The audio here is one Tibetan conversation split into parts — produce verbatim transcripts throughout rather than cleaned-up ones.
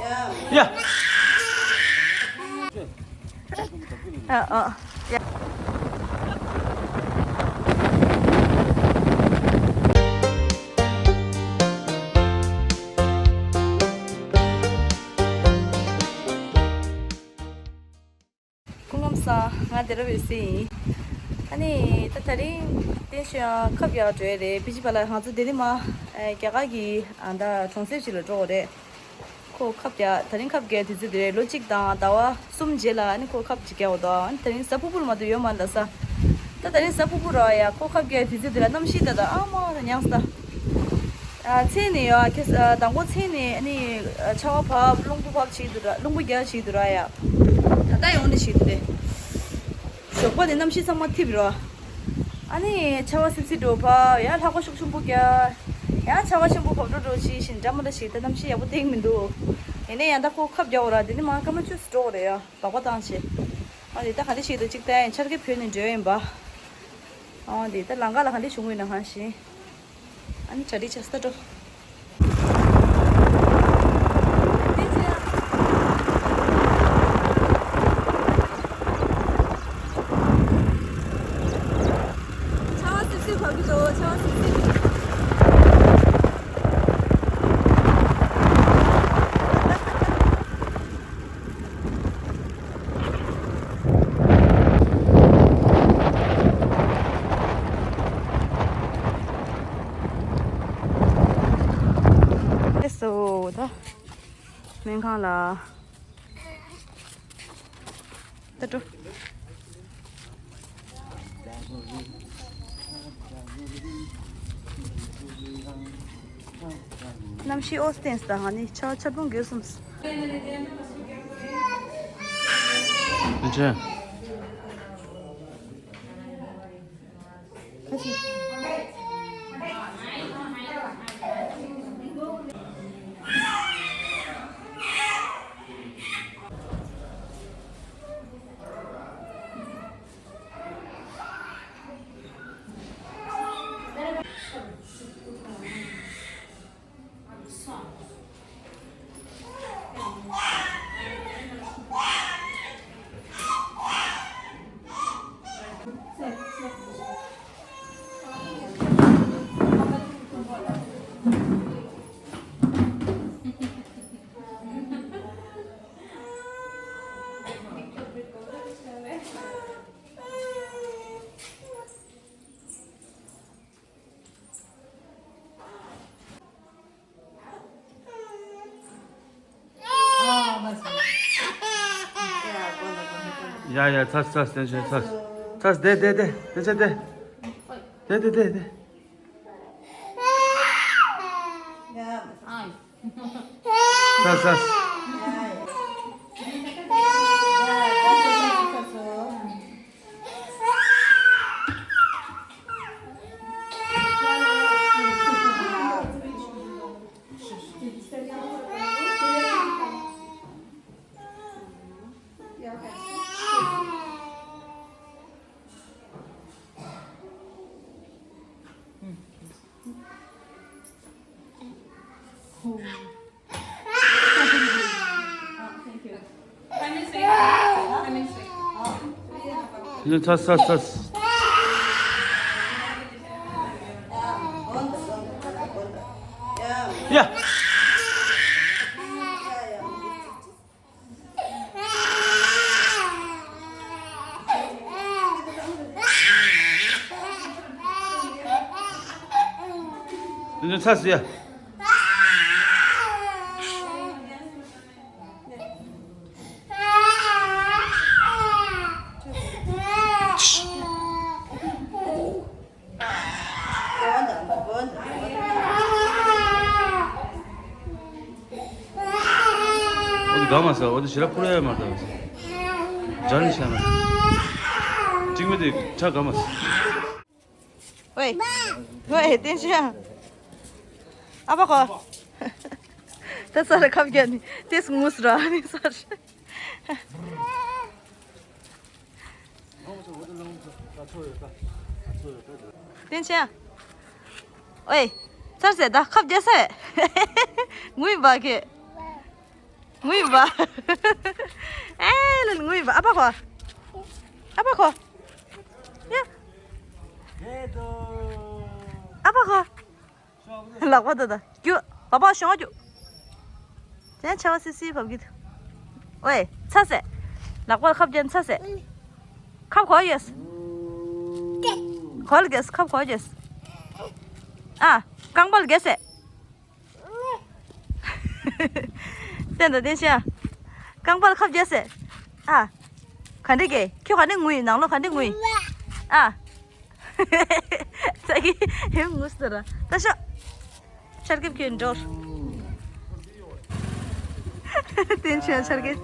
ཡ། ཨ་ཨ། ཡ། སྐུ་ཁམས་བཟང་། ང་དེ་ར་བའི་སྲས་ཡིན། ཨ་ནི་ད་དེ་རིང་བསྟན་ཆོས་ཡང་ཁབ་རྒྱག་འགྲོ་ཡ་རེད། ཕི་ཇི་པ་ལ་ང་ཚོ་དེ་རིང་མ་རྒྱ་གར་གྱི་ཨ་ད་གྲོང་གསེབ་ཅིག་ལ་འགྲོ་དགོས་རེད། ཁོ་ཁབ་རྒྱག་དེ་རིང་ཁབ་རྒྱག་དུས་ཚོད་དེ་རེད། ལོ་གཅིག་དང་ཟླ་བ་གསུམ་རྗེས་ལ་ཨ་ནི་ཁོ་ཁབ་ཅིག་རྒྱག་འོ་དོ། ཨ་ནི་དེ་རིང་གཟའ་ཕུར་བུ་ལ་མ་གཏོགས་ཡོད་མ་རེད་ལ་ས། ད་དེ་རིང་གཟའ་ཕུར་བུ་ར་ཡ། ཁོ་ཁབ་རྒྱག་དུས་ཚོད་དེ་ལ་གནམ་གཤིས་ད་ད་ཨ་མ་ད་ཉང་ས་ད། ཨ་མཚན་ནས་ཡོད་ཨ་ཁེ་ས་ཨ་དང་པོ་མཚན་ནས་ཨ་ནི་ཨ་ཆར་པ་བབས། རླུང་བུ་བབས་བྱེད་དུ་ར། རླུང་བུ་རྒྱག་བྱེད་དུ་ར་ཡ། ད་ལྟ་ཡོང་ནས་བྱེད་དུ་རེད། ཞོགས་པ་ནས་གནམ་གཤིས་ཚང་མ་འཐིབས་རོ། ཨ་ནི་ཆར་པ་སིབ་སིབ་འགྲོ་བབས། ཡང་ལྷགས་པ་ཤུགས་ཆེན་པོ་རྒྱག་ཡང་ཆར་པ་ཆེན་པོ་བབས་འགྲོ་འགྲོ་བྱེད་བཞིན་འདྲ་མ་འདྲ་ཞིག་ད་གནམ་གཤིས་ཡག་པོ་ཐེག་མི་འདུག་ཡིན་ནའི་ཡང་ད་ཁོ་ཁབ་རྒྱག་འོ་ར། དེ་ནི་མ་སྐར་མ་བཅུ་ཙམ་འགྲོ་འོ་རེད་ཡ། སྦག་སྦག་བཏང་བྱེད། ཨ་དེ་ད་ག་འདྲ་ཞིག་འདུག་ཅིག་ལྟ་ཡིན། ཆར་ཁེབས་བོད་ནས་འགྲོ་ཡིན་པ། ཨ་དེ་ད་ལམ་ཁ་ལ་ག་འདྲ་བྱུང་ཡོད་ན་གང་ཤེས། ཨ་ནི་གྲ་སྒྲིག་བྱས་ས་འགྲོ། ཆར་པ་སིབ་སིབ་བབས་ཀྱི་འདུག་ཆར་པ་སིབ་སིབ། ཨེ་སོ་ད། སྨན་ཁང་ལ། ད་འགྲོ། གནམ་གཤིས་ཨོ་སྟེང་སྟ་ཧ་ནི་ཆར་ཆར་བུང་དགོས་སོང་། ཨ་ཅེ། ཡ་ཡ་ཚར་ཚར་བསྟན་ཆོས་ཚར། ཚར་བསྡད་བསྡད་བསྡད་བསྟན་ཆོས་བསྡད། བསྡད་བསྡད་བསྡད་བསྡད། ཚར་ཚར། ཡིན། ཚར་ཚར་ཚར། ཡ། འདི་ཚོ་ཚ་ཟེར་ཡ། འོ་དེ་དགའ་མ་ས། འོ་དེ་ཞེ་དྲག་ཕུར་ཡ་མ་ད་མ་ས། འཇར་ནི་ཤ་མ། ཅིག་མི་དེ་ཁྲ་དགའ་མ་ས། ཝེ། ཝེ་བསྟན་ཆོས། ཨ་ཕ་ཁོ། ད་ས་ར་ཁབ་རྒྱག་ནི་དེ་སུ་ངུས་ར་ནི་ས་ར། བསྟན་ཆོས། ཨོའི། ཚར་ཟེར་ད་ཁབ་རྒྱག་ས། ངུས་འབའ་གི། ངུས་པ། ཨེ་ལ་ངུས་པ། ཨ་ཕ་ཁོ། ཨ་ཕ་ཁོ། ཡ། ཨ་ཕ་ཁོ། ལག་པ་ད་ད། རྒྱུ། བ་བ་ཤོང་རྒྱུ། ཅན་ཆ་བ་སི་སི་བབ་གི་འདུག་ཝེ། ཚ་སེ། ལག་པ་ཁབ་ཅན་ཚ་སེ། ཁབ་གོ་ཡེས། གོ་ལ་གེས་ཁབ་གོ་ཡེས། ཨ། རྐང་པ་ལ་གེས་སེ། བསྟན་དང་བསྟན་ཤ། རྐང་པ་ལ་ཁབ་རྒྱག་སེ། ཨ། ག་འདྲ་གེ། ཁྱོད་ག་འདྲ་ངུས་ནང་ལོགས་ག་འདྲ་ངུས། ཨ། ཙག་གི་ཧེ་ངུས་ཟེར་ར། ད་ཤོག་ཆར་ཁེབས་ཁྱོད་འགྲོ། བསྟན་ཤ་ཆར་ཁེབས།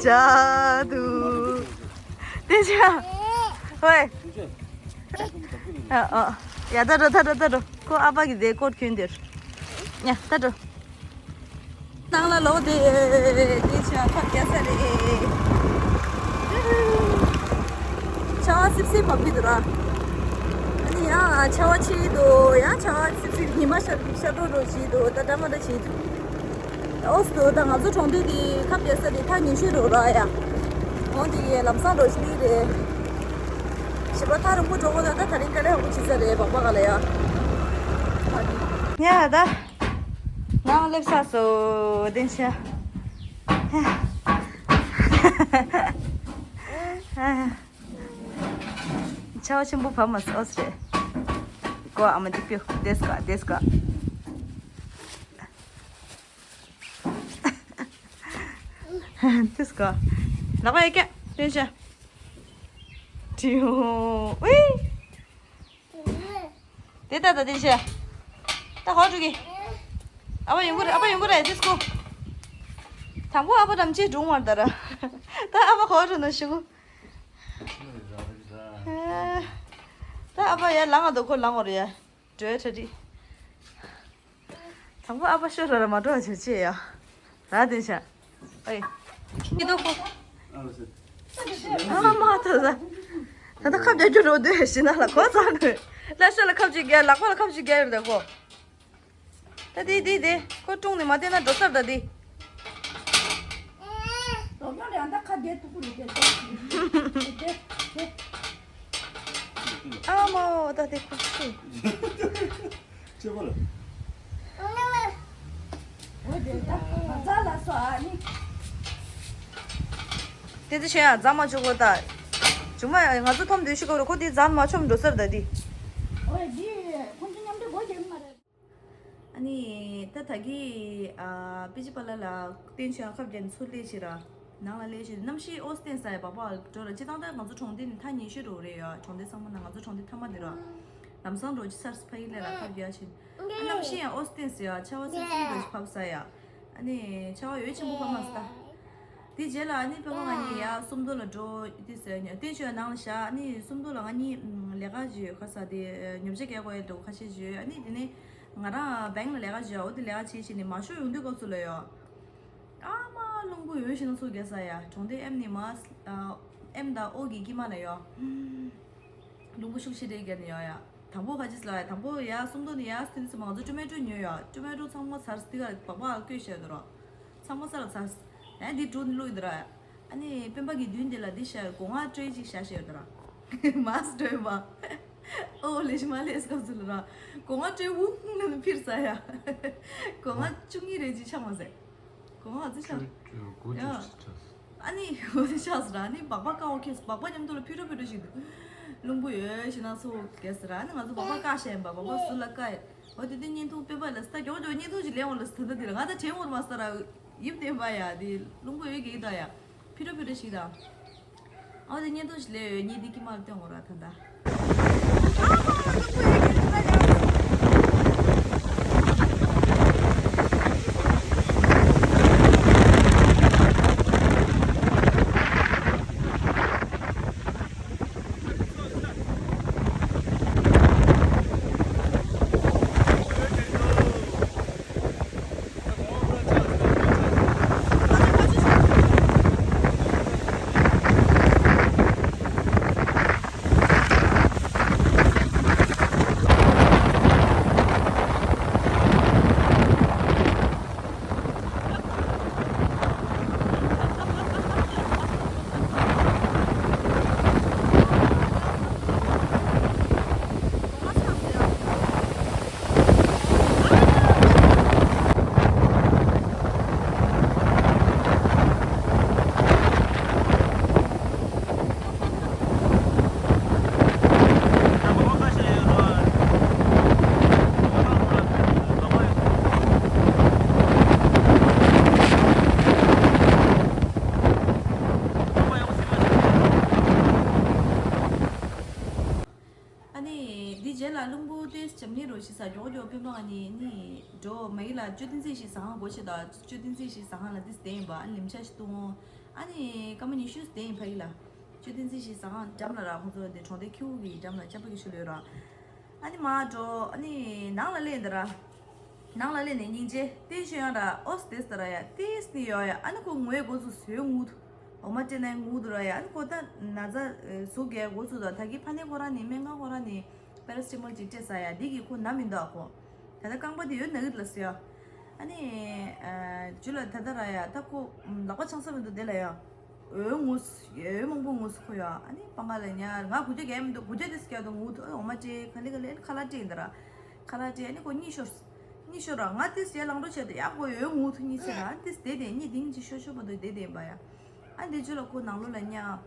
ཇ་དུ། བསྟན་ཤ། ཧོꯏ། ཨ་ཨ། ཡ་ད་འགྲོ་ད་འགྲོ་ད་འགྲོ། ཁོ་ཨ་ཕ་གི་དེ་ཀོ་ཊི་གྱོན་དེར། ཡ་ད་འགྲོ། ནང་ལ་ལོག་སྟེ། དེ་ཆ་ཁ་རྒྱག་ས་རེད། ཆར་པ་སིབ་སིབ་བབས་ཀྱི་འདུག་ར། ཨ་ནི་ཡང་ཆར་པ་ཆེ་གི་འདུག་ཡང་ཆར་པ་སིབ་སིབ། ཉི་མ་ཤར་ཤར་འགྲོ་འགྲོ་བྱེད་འདུག་ད་འདྲ་མ་འདྲ་བྱེད་འདུག་ཨོ་སི་དུ་ད་ང་ཚོ་གྲོང་སྡེ་འདི་ཁ་རྒྱག་ས་དེ་ཐག་ཉེ་ཤོས་འགྲོ་ར་ཡ། འོང་དེ་ཡས་ལམ་སང་འགྲོ་ཤི་ལི་རེད། ཞི་བ་ཐག་རིང་པོ་འགྲོ་དགོས་ན་ད་ད་རིང་དཀའ་ལས་ཁག་པོ་བྱེད་ས་རེད་བག་བག་ག་ལ་ཡ། ཡ་ད། ནང་སླེབས་ས་སོ་བདེན་ཤ། ཆར་པ་ཆེན་པོ་བབས་མ་སོང་ཨོ་སི་རེད། ཀོ་ཨ་མ་འདི་ཕིའུ་དེས་ཀ་དེས་ཀ། དེས་ཀ། ལག་པ་ཡ་ཀྱ་བདེན་ཤ། ཀྲིའུ། ཝི། དེ་ལྟ་ད་དེ་བྱས། ད་ཧོ་ཀྲུ་གི། ཨ་ཕ་ཡོང་གི་རེད། ཨ་ཕ་ཡོང་གི་རེད། དེ་སྐུ། དང་པོ་ཨ་ཕ་རམ་ཆེ་སྒྲུང་བར་ད་ར། ད་ཨ་ཕ་ཧོ་ཀྲུ་ན་ཤི་གུ། ད་ཨ་ཕ་ཡ་ལང་ང་དོ་ཁོ་ལང་བར་ཡ། འགྲོའི་གྲ་སྒྲིག་དང་པོ་ཨ་ཕ་ཤོར་ར་ར་མ་འགྲོ་བ་བྱོས་ཅེས་ཡ། ར་དེ་བྱ། ཨེ། ཀི་དོ་ཁོ། ཨ་མ་ཐོ་ཟ། ད་ལྟ་ཁབ་རྒྱག་རྒྱུ་རོ་དུས་ཞི་ན་ལ་གོ་ཚང་ནས། ལ་ཤོ་ལ་ཁབ་ཅིག་རྒྱག་ལག་པ་ལ་ཁབ་ཅིག་རྒྱག་ཡོད་ད་གོ། ད་དེ་དེ་དེ་ཁོ་ཀྲུང་ནས་མ་བལྟས་ན་འགྲོ་སར་ད་དེ། ཨ་མ་ད་དེ་ཁོ་ཁྱེད། ཅེས་པ་ལ། དེ་ཚོ་བྱས་ཡང་རྫ་མ་བཅུག་གོ་ད། ཅུང་མ་ང་ཚོ་མཐོང་དུས་ཤི་གོ་རེ་ཁོ་དེ་རྫ་མ་ཆོམ་འགྲོ་སར་ད་དེ། ཨ་ནི་ད་ད་གི་ཨ་པི་ཅི་པ་ལ་ལ་བསྟན་ཆོས་ཁབ་རྒྱན་ཚུར་ལས་བྱེད་ར། ནང་ལ་ལས་བྱེད་གནམ་གཤིས་ཨོ་སྟེན་ས་ཡ་བག་བག་འགྲོ་ར། སྤྱི་བཏང་ད་ང་ཚོ་གྲོང་སྡེ་ནི་ཐག་ཉེ་ཤོས་འགྲོ་རེད་ཡ། གྲོང་སྡེ་ཚང་མ་ན་ང་ཚོ་གྲོང་སྡེ་མཐའ་མ་དེ་ར། ལམ་སང་འགྲོ་ཅི་སར་ཕ་ཡི་ལས་ར་ཁབ་རྒྱ་ཕྱིན། ཨ་གནམ་གཤིས་ཡང་ཨོ་སྟེན་ས་ཡ་ཆར་པ་སིབ་སིབ་འགྲོ་ཅི་ཕབ་ས་ཡ། ཨ་ནི་ཆར་པ་ཡོད་ཆེན་པོ་ཕབ་མ་སི་ད། དེ་རྗེས་ལ་ཨ་ནི་ཕེ་མ་ང་གཉིས་ཡ་སུམ་མདོ་ལ་འགྲོ་དེ་ཟེར་ཉོ་བསྟན་ཆོས་ནང་ལ་བཞག་ཨ་ནི་སུམ་མདོ་ལ་ང་གཉིས་ལས་ཀ་བྱོས་ཁ་ས་དེ་ཉོ་ཆ་རྒྱག་དགོས་ཡ་འགྲོ་ཁ་ཤས་བྱོས། ཨ་ནི་དེ་ནས་ང་རང་བེང་ལ་ལས་ཀ་བྱོས་འོ་དེ་ལས་ཀ་བྱེད་བྱེད་ནས་མ་ཤོར་ཡོང་དུས་སྐབས་སུ་ལ་ཡོད། ཨ་མ་རླུང་བུ་ཡོད་ཤི་ན་ཚུར་རྒྱག་ས་ཡ། གྲོང་སྡེ་ཨེམ་ནི་མ་ཨེམ་དང་ཨོ་གི་དཀྱིལ་མ་ལ་ཡོད། རླུང་བུ་ཤུགས་ཆེ་རེད་རྒྱག་ནི་ཡོད་ཡ། དང་པོ་ཁ་ཅིག་ལ་དང་པོ་ཡ་སུམ་མདོ་ནི་ཡ་སྟེང་སུ་མ་ང་ཚོ་ཊོ་མེ་ཊོ་ཉོས་ཡ། ཊོ་མེ་ཊོ་ཚང་མ་ཚར་སྟི་ག་བག་བག་བཀོད་བཤད་དོ་ར། ཚང་མ་ས་ལ་ཚར། ཨ་འདི་འགྲོ་ནི་བླུག་ཡོད་དོ་ར། ཨ་ནི་སྤེན་པ་གི་མདུན་དེ་ལ་འདི་བཤད་སྒོ་ང་ཊྲེ་ཅིག་བཤད་བཤད་ཡོད་དོ་ར། མ་སི་ཊོ་ཡོད་པ། ཨོ་ལེ་ཤི་མ་ལེ་སྐབས་སུ་ལ་ར། སྒོ་ང་ཊྲེ་ཝུ་ལ་ནི་ཕིར་ས་ཡ། སྒོ་ང་བཅུ་གཉིས་རེ་ཅིག་ཆགས་མ་ཟེར། གོང་ཨ་ཙི་ཤ། ཡ། ཨ་ནི་འོ་དེ་ཤ་ཟེར་ཨ་ནི་སྦག་སྦག་ཀ་ཨོ་ཁེ་སྦག་སྦག་མཉམ་དུ་ལ་ཕི་རོ་ཕི་རོ་ཞིག་འདུག་རླུང་བུ་ཡོད་ཞེ་ན་སོ་གེ་ཟེར་ཨ་ནི་ང་ཚོ་སྦག་སྦག་ཀ་ཤ་ཡིན་པ་སྦག་སྦག་སུ་ལ་ཀ་ཡིན། འོ་དེ་དེ་བརྙན་ཐུང་སྤེན་པ་ལ་སི་ད་མགྱོགས་མགྱོགས་བརྙན་ཐུང་ཞིག་ལེན་འོང་ལ་སི་ད་ད་དེ་ལ་ང་ད་དྲན་འོང་མ་སི་ད་ར་ཡིབ་བསྟན་པ་ཡ་དེ་རླུང་བུ་ཡོད་གེ་ད་ཡ་ཕི་རོ་ཕི་རོ་ཞིག་ད། ཨོ་དེ་བརྙན་ཐུང་ཞིག་ལས་ཡོད་ཉིད་འདི་ཀྱི་མར་སྟོན་འོ་ར་ད་ད། ད་མགྱོགས་མགྱོགས་སྤེན་པ་ནི་ནི་འགྲོ་མ་ཡིན་ལ་ཅོ་ཏིན་ཙི་ཞིག་ཟ་ཁང་སྒོ་ཕྱེ་ད་ཅོ་ཏིན་ཙི་ཞིག་ཟ་ཁང་ལ་ཏིས་བསྡད་ཡིན་པ། ཨ་ནི་ལིམ་ཆ་ཞིག་བཏུང་། ཨ་ནི་སྐར་མ་ཉི་ཤུ་བསྡད་ཡིན་ཕ་ཡིན་ལ། ཅོ་ཏིན་ཙི་ཞིག་ཟ་ཁང་འགྲམ་ལ་ར་ཁོང་ཚོ་དེ་གྲོང་སྡེ་ཁྱེའུ་གི་འགྲམ་ལ་ཅམ་པ་གི་ཤུལ་ལོས་ར། ཨ་ནི་མ་འགྲོ་ཨ་ནི་ནང་ལ་སླེབས་འདི་ར། ནང་ལ་སླེབས་ནས་སྙིང་རྗེ་ཏིན་ཤོད་ཡང་ར་ཨོ་སི་ཏིས་ད་ར་ཡ་ཏིས་ཏི་ཡོ་ཡ། ཨ་ནི་ཁོ་ངོས་འགོ་ཚུགས་ཟོས་ངུ་འོ་མ་སྤྲད་ནས་ངུ་འདུག་ར་ཡ། ཨ་ནི་ཁོ་ད་ན་ཚ་ཟུག་གས་འགོ་ཚུགས་ད་ད་གི་ཕ་ནས་ཁོ་ར་ནི་སྨན་ཁང་ཁོ་ར་ནི། པེ་ར་སི་ཊ་མོལ་ཅིག་སྤྲད་ས་ཡ་འདི་གིས་ཁོ་ན་མི་འདུག་ཨ་ཁོ། ད་ལྟ་རྐང་པ་དེ་ཡོད་ན་གི་ལ་ཟེར་ཡ། ཨ་ནི། ཇུ་ལ་ད་ལྟ་ར་ཡ་ད་ཁོ་ལག་པ་འཆང་ས་མི་འདུག་དེ་ལ་ཡ། འོད་ངུས། འོད་མང་པོ་ངུས་ཁོ་ཡ། ཨ་ནི་སྤང་ག་ལ་ཉར་ང་གུ་རྒྱ་གས་མི་འདུག་གུ་རྒྱ་དེ་སྐྱ་དུ་ངུ་ཐུ་འོ་མ་སྤྲད་ག་ལེ་ག་ལེ་ཁ་ལག་སྤྲད་ཡིན་ད་ར། ཁ་ལག་སྤྲད་ཨ་ནི་ཁོ་གཉིད་ཤོར། གཉིད་ཤོར་ར་ང་དེ་ཟེར་ལང་འགྲོ་བྱས་ཏེ་ཡ་ཁོ་འོད་ངུ་ཐུ་གཉིད་ཟེར་ར་དེ་བསྡད་དེ་གཉིད་དིང་ཅི་ཤོར་ཤོར་བ་འདུག་བསྡད་དེ་ཡིན་པ་ཡ། ཨ་འདི་ཇུ་ལ་ཁོ་ནང་ལོགས་ལ་ཉར།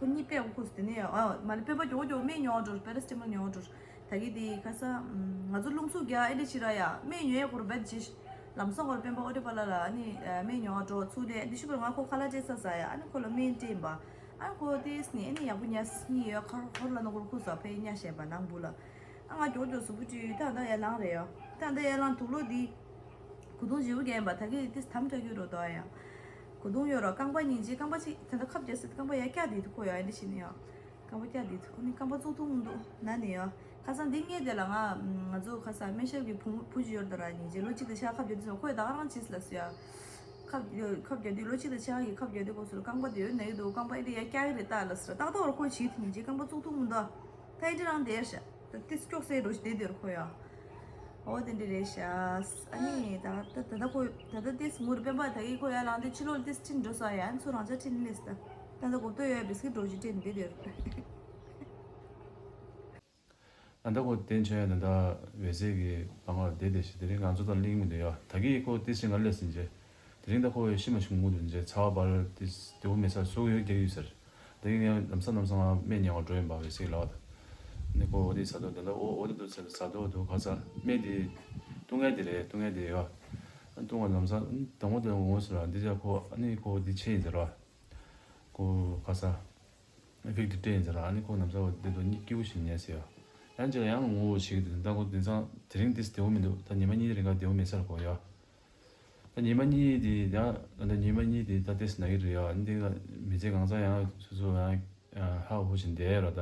ཁོ་གཉིད་པས་ཁུག་དེ་ནས་ཨ་མ་ལ་སྤེན་པ་མགྱོགས་མགྱོགས་སྨན་ཉོ་འགྲོ། པེ་ར་སི་ཊ་མོལ་ཉོ་འགྲོ། ད་གི་དེ་ཁ་ས་ང་ཚོ་རླུང་འཚུབ་རྒྱག་ཨེ་འདྲ་ཞིག་ར་ཡ་སྨན་ཉོ་ཡ་ཁོ་རུ་བེད་ཅི། ལམ་སང་ཁོ་རུ་སྤེན་པ་ཨོ་ཏི་པ་ལ་ལ་ཨ་ནི་སྨན་ཉོ་འགྲོ་ཚུགས་ལས་འདི་ཤུ་པར་ང་ཁོ་ཁ་ལག་སྤྲད་ས་ས་ཡ། ཨ་ནི་ཁོ་ལ་སྨན་སྤྲད་པ། ཨ་ནི་ཁོ་དེ་སི་ནི་ཨ་ནི་ཡག་པོ་ཉལ་སི་ནི་ཡོད་ཁོ་ཁོ་ལ་ནོ་ཁོ་རུ་ཁུ་ས་ཕེ་ཉ་བཤད་པ་ནང་བུ་ལ། ཨ་ང་མགྱོགས་མགྱོགས་གཟུགས་པོ་བཀྲུས་ད་ད་ཡ་ལང་རེ་ཡོ། ད་ད་ཡ་ལང་དུག་ལོག་འདི། གོས་ཐུང་བརྗེ་པོ་རྒྱག་ཡིན་པ་ད་གི་ཏིས་དམ་དྲག་རྒྱུ་རོ་དོ་ཡ། གོས་ཐུང་ཡོད་རོ་རྐང་པ་སྙིང་རྗེ་རྐང་པ་ཅིག་ད་ལྟ་ཁབ་རྒྱག་སྲིད་རྐང་པ་ཡ་སྐྱག་དེ་ཐུ་ཁོ་ཡ་ཨེ་འདྲ་ཞིག་ནི་ཡ། རྐང་པ་སྐྱག་དེ་ཐུ་ཁོ་ནི་རྐང་པ་བཙུགས་ཐུབ་མི་འདུག་ན་ནི་ཡ། ཁ་སང་འདི་ངས་དེ་ལ་ང་ང་ཚོ་ཁ་སང་སྨན་ཞབས་ཀྱི་བུ་བུ་ཅིག་ཡོད་དོ་ར་སྙིང་རྗེ་ལོ་གཅིག་དང་ཕྱེད་ཀ་ཁབ་རྒྱག་དུས་སོང་ཁོས་ད་ག་རང་བྱིས་ལ་སུ་ཡ། ཁབ་ཁབ་རྒྱག་དུས་ལོ་གཅིག་དང་ཕྱེད་ཀ་གི་ཁབ་རྒྱག་དུས་ཁོ་སུ་ར་རྐང་པ་དེ་ཡོད་ན་ཡོད་འདུག་རྐང་པ་ཨེ་འདྲ་ཡ་སྐྱག་གི་རེད་ད་ལ་སུ་ར་ཏག་ཏག་ར་ཁོས་བྱིས་ཐུ་སྙིང་རྗེ་རྐང་པ་བཙུགས་ཐུབ་མི་འདུག་ད་ཨེ་འདྲ་རང་དེ་ཡ་ཤ། ད་ཏིས་སྐྱོགས་སེ་རོ་ཞིག་བསྡད་དེ་རུ་ཁོ་ཡ། ཨོ་དེ་འདྲ་རེད་ཤག་ཨ་ནི་ད་ད་ད་ད་ཁོ་ད་ད་ཏིས་ངུར་སྤེན་པ་ད་གི་ཁོ་ཡ་ལང་དེ་ཕྱི་ལོགས་ཏིས་ཁྲིན་འགྲོ་ས་ཡ་ཨ་ནི་ཚུར་རང་ཅག་ཁྲིན་ལེས་ད། ད་ད་གོ་ཏོ་ཡ་བིས་ཀི་རོ་ཞིག་སྤྲད་ནས་བསྡད་དེ་རུ། ཨ་ད་ཁོ་དེ་ཆེ་ད་ད་བེ་སེ་གི་བང་ལ་བསྡད་དེ་ཞིག་དེ་རིང་ང་ཚོ་དང་གླེང་མི་འདུག་ཡ། ད་གི་ཁོ་ཏིས་ཁྲིན་ག་ལེས་ཟིན་རྗེས། དེ་རིང་ད་ཁོ་ཤི་མ་ཤི་ངུ་འདུག་རྗེས་ཚ་བ་བར་ཏིས་དེ་བོ་མེ་ས་སུ་ཡོད་རྒྱག་ཡོད་ཟེར། དེ་ངས་ལམ་སང་ལམ་སང་ང་སྨན་ཉོ་བར་འགྲོ་ཡིན་པ་བས་སྲིད་ལབ་པ་དང་། ནི་ཁོ་འོ་དེ་ཟ་འདུག་དེ་འདྲ་འོ་འོ་དེ་འདུག་ཟེར་ཟ་འདུག་འདུག་ཁ་ས་སྨན་དེ་བཏུང་ཡ་དེ་རེད། བཏུང་ཡ་དེ་ཡོད། བཏུང་བ་ལམ་སང་དང་པོ་དེ་ངོ་ཟེར་ལ་འདི་ཅག་ཁོ་ཨ་ནི་ཁོ་འདི་ཆེ་ཡིན་ཟེར་བ། ཁོ་ཁ་ས་ཨེ་ཕིག་དེ་སྤྲད་ཡིན་ཟེར་ལ་ཨ་ནི་ཁོ་ལམ་སང་འོ་དེ་འདུག་གཉིད་སྐྱིད་པོ་ཞིག་ཉལ་ཟེར་བ། ཡང་ཅིག་ཡང་ངོ་བོ་ཞིག་དེ་ད་ཁོ་དེང་སང་དེ་རིང་དེ་བདེ་བོ་མི་འདུག་ད་ཉི་མ་གཉིས་རིང་ག་བདེ་བོ་མེད་ས་རེད་ཁོ་ཡ། ད་ཉི་མ་གཉིས་དེ་ད་ད་ཉི་མ་གཉིས་དེ་ད་ཏེས་ན་གི་རེད་ཡ། འདི་ག་མི་ཚེ་གང་ཚང་ཡང་སོ་སོ་ཡང་ཧ་ཧུ་བཞིན་བསྡད་ར། ད་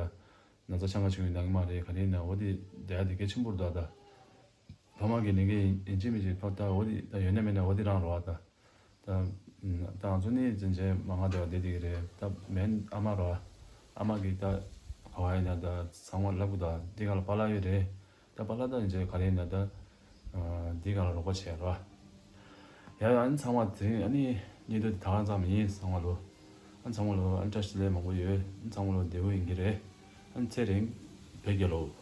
ན་ཚ་ཆང་ག་བྱུང་ཡོད་ན་གི་མ་རེད། ག་རེ་ཡིན་ན་འོ་དེ་བསྡད་ཡ་དེ་གལ་ཆེན་པོ་རེད། ད་ད་ཕ་མ་གི་ལས་འགན་ཡིན་གཅིག་མིན་གཅིག་ཕ་ད་འོ་དེ་ད་ཡོད་ན་མེད་ན་འོ་དེ་རང་རེད་བ། ད་ད་ད་ང་ཚོ་ནི་འཛིན་ཆེན་མ་ང་བསྡད་པ་བསྡད་དེ་གི་རེད། ད་མེད་ཨ་མ་རེད་བ། ཨ་མ་གི་ད་ག་བ་ཡིན་ན་ད་ཚང་མ་ལབ་གི་ད་འདི་ག་ལ་པཱ་ལགས་ཡོད་རེད། ད་པཱ་ལགས་ད་ཡིན་ཚེ་ག་རེ་ཡིན་ན་ད། འདི་ག་ལ་རོགས་པ་བྱས་ར། ཡ་ཡ་ཨ་ནི་ཚང་མ་དེ་རིང་ཨ་ནི་གཉིས་སྡོད་དེ་ད་ག་ཙམ་ཡིན་ཚང་མ་ལོ། ཨ་ནི་ཚང་མ་ལོ་ཨ་ནི་བཀྲ་ཤིས་བདེ་ལེགས་མང་པོ་ཡོད། ཨ་ནི་ཚང་མ་ལོ་བདེ་པོ་ཡིན་གྱི་རེད། ཨ་ནི་ཚེ་རིང་བོད་རྒྱལ་ལོ།